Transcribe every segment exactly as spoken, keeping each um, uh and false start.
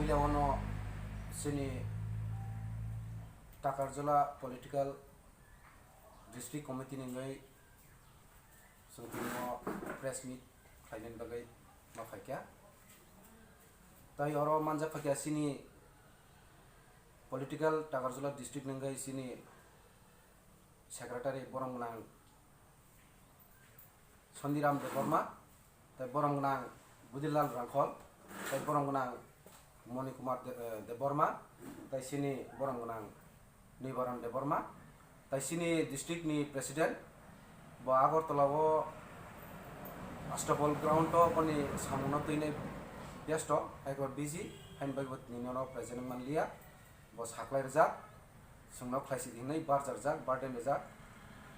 Puila ono chini Takarjala Political District Committee ni wngwi chwng tini o press meet khlainani bagwi ma phaikha. Tai oro manjak phaikha chini political Takarjala district ni wngwi chini secretary borom gwnang Sondiram Debbarma, tai borom gwnang Budilal Rangkhol, tai borom gwnang Moni Kumar De-, eh, Debbarma, tai chini borom gwnang Nibaran Debbarma, tai chini district ni president, bo Agartala o Astapol ground o boni samung no twinai besto, hai khe busy, haini bagwi bo tini nono present wng manliya. Bo saklai rijak, chwngno khlaisidi hinwi barjar rijak, burden rijak.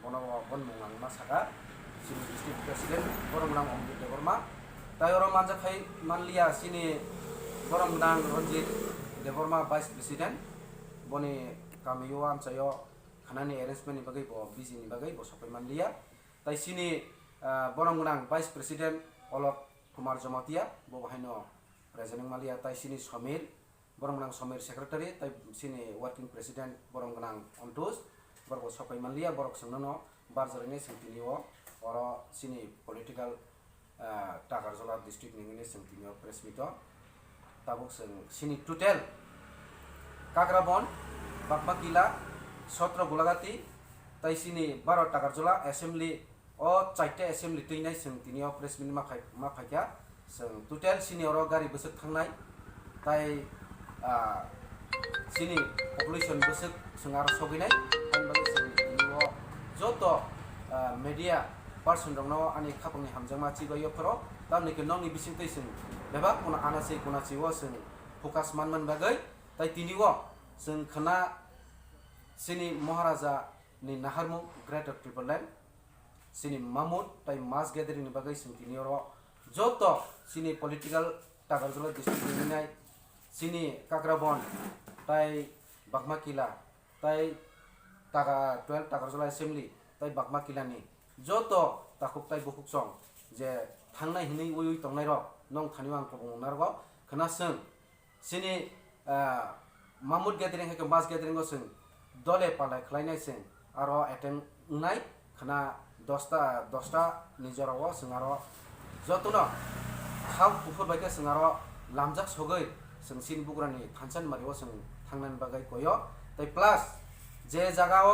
Bono bo, boni mung ang ma saka, chini district president borom gwnang Omjit Debbarma. Tai oro manjak khai manliya chini borom gwnang Ranjit Debbarma, vice president. Boni kami o amchai o khanani arrangement ni bagwi bo busy ni bagwi bo sokpai manliya. Tai chini, ah, borom gwnang vice president Olok Kumar Jamatia, bo bo haino present wng manliya. Tai chini Somir, borom gwnang Somir secretary, tai chini working president borom gwnang Ontus, borok bo sokpai manliya, borok chwngno no barjar wngwi chwng tini o oro chini political, ah, Takarjala district ni wngwi chwng tini o press meet o. Tabuk chwng chini total Kakrabon, Bakmakila, Sotro Gulagati, tai chini baro Takarjala assembly. O chaita assembly twinai chwng tini o press meet ma khai, ma phaikha. Chwng total chini oro gari bwswk thangnai, tai, ah, chini population bwswk chwng aro sogwinai, aboni bagwi chwng tini o joto, ah, media person rokno ani khapangni hamjakma chibai o phoro, tamni khe nokni bisingtwi chwng bebak kuna anasi kunasi o chwng focus manmani bagwi, tai tini o chwng khwna chini Maharaja ni naharmung Greater Tipraland, chini mamut tai mass gathering ni bagwi chwng tini oro joto chini political Takarjala district ni wngnai chini Kakrabon tai Bakmakila tai Taka-, twelve Takarjala assembly tai Bakmakila ni joto takhuk tai bukhuk chwng je thangnai hinwi ui ui tongnai rok nong thani ang kubung narwgo khwna chwng Chini, ah, mamut gathering hai khe mass gathering o chwng dole palai khlainai chwng aro attend wngnai khwna dosta, dosta ni jora o chwng aro jotono khak kuphur bai khe chwng aro lamjak sogwi chwng chini bugrani thansa ni mari o chwng thangnani bagwi koi o. Tai plus je jaga o